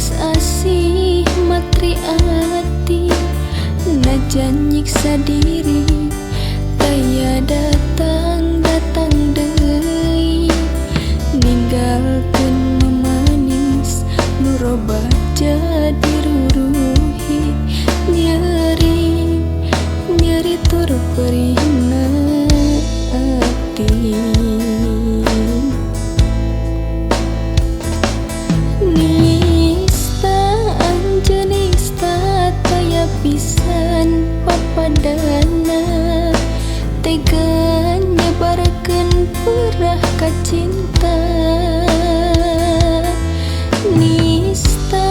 Sanggeus asih matri ati najan nyiksa diri taya datang-datang deui ninggalkeun memanis nu robah jadi ruruhi nyeri nyeri tur perihna ati. Nista anjeun nista taya pisan papadana tega nyebarkeun perah ka cinta. Nista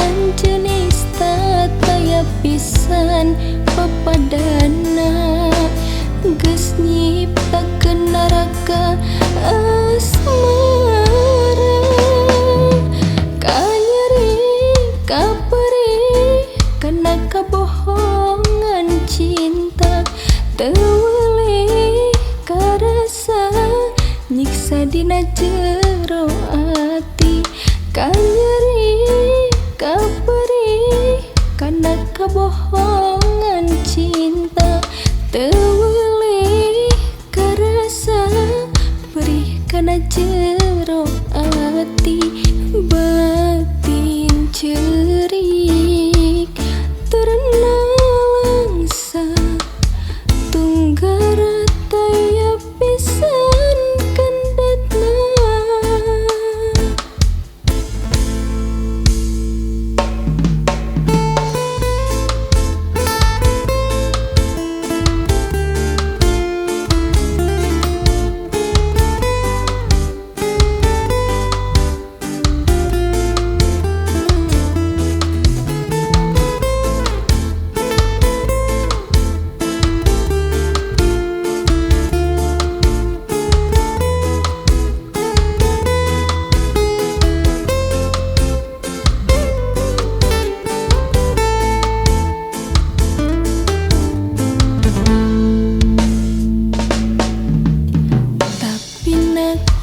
anjeun nista taya pisan papadana geus nyiptakeun neraka asmara. Kanyeri kaperih kana kabohongan cinta teu weulih karasa nyiksa dina jero ati. Kanyeri kaperih kana kabohongan cinta teu weulih karasa perih kana jero ati. Batin cerik tur nalangsa tunggara taya pisan kendatna.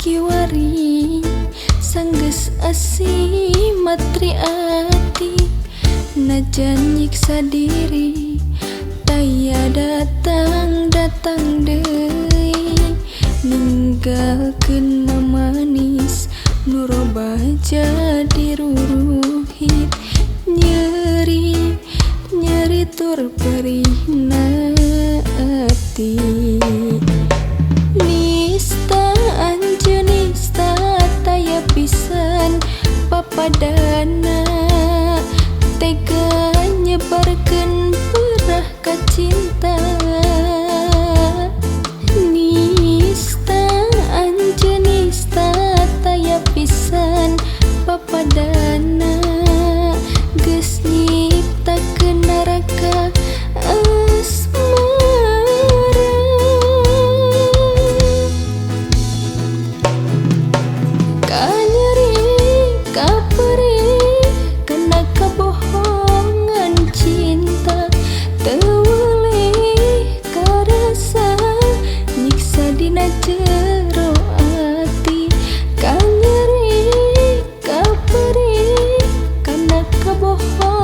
Kiwari sanggeus asih matri ati najan nyiksa diri taya datang-datang deui ninggalkeun mamanis nu robah jadi ruruhit nyeri nyeri tur perihna ati. Nista anjeun nista taya pisan papadana tega nyebarkeun perah ka cinta. Nista anjeun nista taya pisan papadana geus nyiptakeun neraka asmara. Kanyeri kaperih kana kabohongan cinta teu weulih karasa nyiksa dina jero ati. Kanyeri kaperih kana kabohongan